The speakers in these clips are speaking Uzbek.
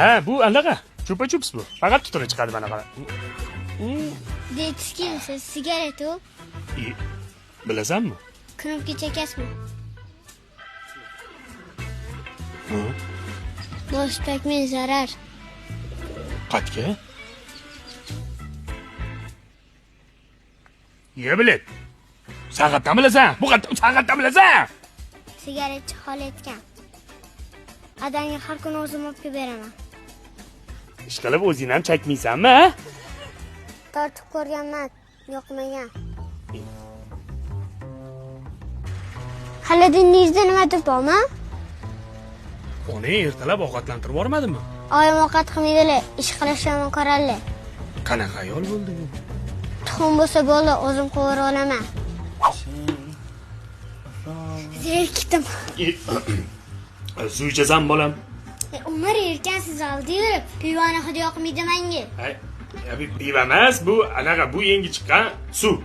Ha, bu anaqa. Chupa chups bu. Faqat tutuni chiqadi mana qara. Detskimsiz sigaret u. E, bilasanmi? Knopka chekasizmi? Bosibakmen zarar. Qatga? Ye bilet. Sen qayerdan bilasan? Bu qayerdan, sen qayerdan bilasan? Sigaretchi hol etgan. Adangga har kuni o'zim olib kelib beraman. Ishqilib o'zing ham chakmaysanmi, ha? Tortib ko'rganman, yoqmagan. Xolodilnikda nimadir bormi? Onang ertalab ovqatlantirib yubormadimi? Oyim ovqat qilmaydilar, ish qilish yomon ko'radilar. Qanaqa ayol bo'ldi bu? Tuxum bo'lsa bo'ldi, o'zim qovurib olaman. Zerikdim. Suv ichasan bolam. Umr erkansiz oldi yurib, pivoni hidi yoqmaydi menga. Ay, ya bu piva emas, bu anaqa, bu yangi chiqqan suv.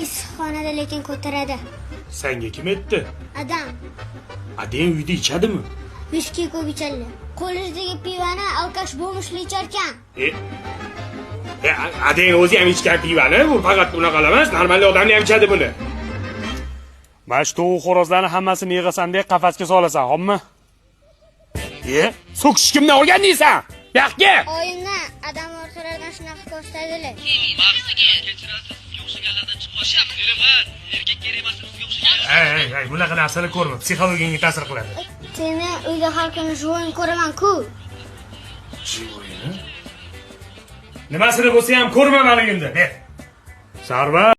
Issiqxonada lekin ko'taradi. Senga kim aytdi? Adam. Adang uyda ichadimi? Viski ko'p ichadi. Qo'lingizdagi pivani alkash bo'lmishli icharkan. Adang o'zi ham ichgan pivani, bu faqat unaqa emas, normal odamlar ham ichadi buni. Mana shu tovuq xo'rozlarni hammasini yig'asan-da qafasga solasan, xo'pmi? So'kish kimdan o'rgandingsan? Buyoqqa. Oyimdan adam orqalaridan shunaqa ko'rsatadilar. Ey, ey, bunaqa narsalar ko'rma, psixologiyangga ta'sir qiladi. Seni uyda har kuni живой ko'raman-ku. Живой-ni? Nimasini bo'lsa ham ko'rma mani endi. Ber. Sarvar.